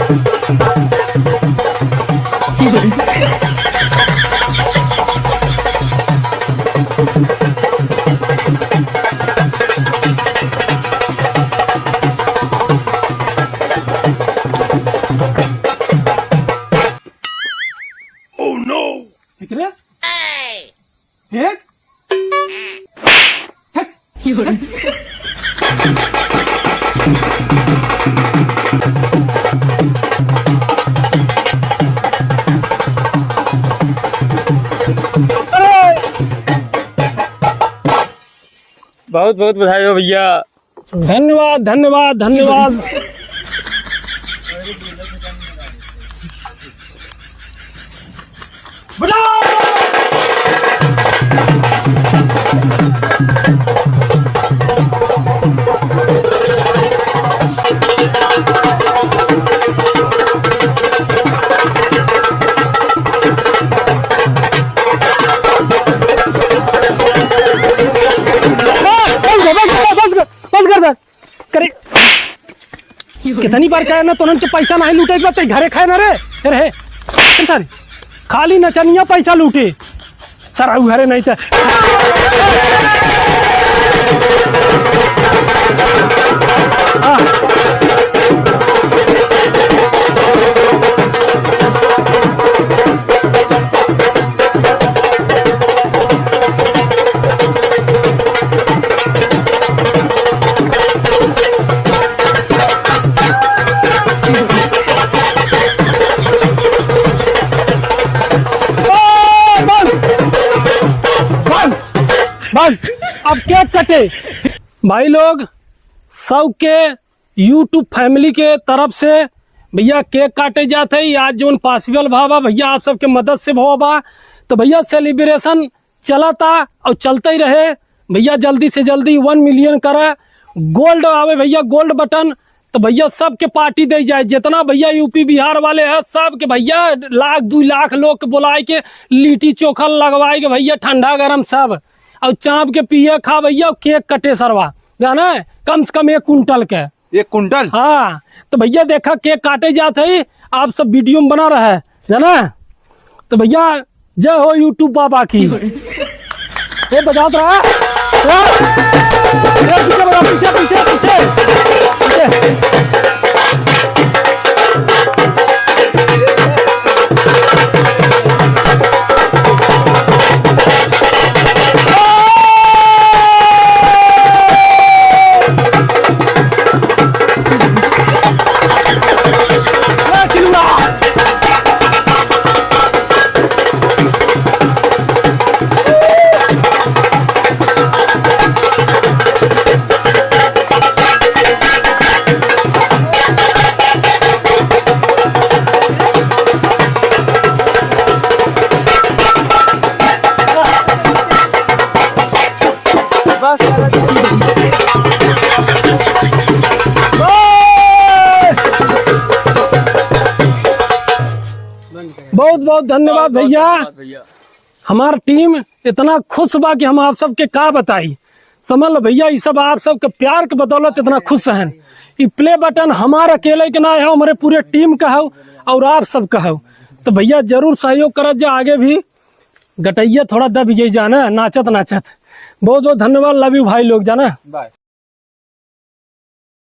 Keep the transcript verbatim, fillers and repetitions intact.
Oh no! एकरे? एक? हट। बहुत बहुत बधाई हो भैया। धन्यवाद, धन्यवाद, धन्यवाद। बस, बस, बस, बस, बस कर दे। करे, कितनी बार कहे ना, तोनन के पैसा नहीं लूटे, एक बार ते घरे खाए ना रे। अरे हे, चल सारी, खाली नचनिया पैसा लूटे। सर, आऊ घरे नहीं ते। बंद, बंद, बंद। अब केक कटे। भाई लोग, सबके YouTube family के तरफ से भैया केक काटे जात है। आज जौन possible भवा बा भैया, आप सबके मदद से भवा बा। तो भैया celebration चलता और चलते ही रहे। भैया जल्दी से जल्दी one million करे, gold आवे भैया, gold button। तो भैया सबके party दे जाए, जितना भैया यूपी बिहार वाले हैं सबके भैया लाख दो लाख लोग के बुलाए के लिट्टी चोखा लगवाए के भैया, ठंडा गरम सब, और चाप के पिए खा भैया, केक कटे सरवा, जाना है, कम से कम एक कुंटल के। एक कुंटल? हाँ, तो भैया देखा केक काटे जात है, आप सब video में बना रहे, जाना? तो भैया जय हो YouTube बाबा की। ये बजात रहा। ये पीछे बजा, पीछे, पीछे, पीछे। पीछे। बहुत बहुत धन्यवाद भैया। हमार टीम इतना खुश बा कि हम आप सबके का बताई। समझ लो भैया, ई सब आप सबके प्यार के बदौलत इतना खुश हैं। ई play button हमार अकेले के ना है, हमारे पूरे टीम का है और आप सब का है। तो भैया जरूर सहयोग करत जा आगे भी। गटैया थोड़ा दब गई जाना, नाचत नाचत। बहुत बहुत धन्यवाद, love you भाई लोग जाना। Bye।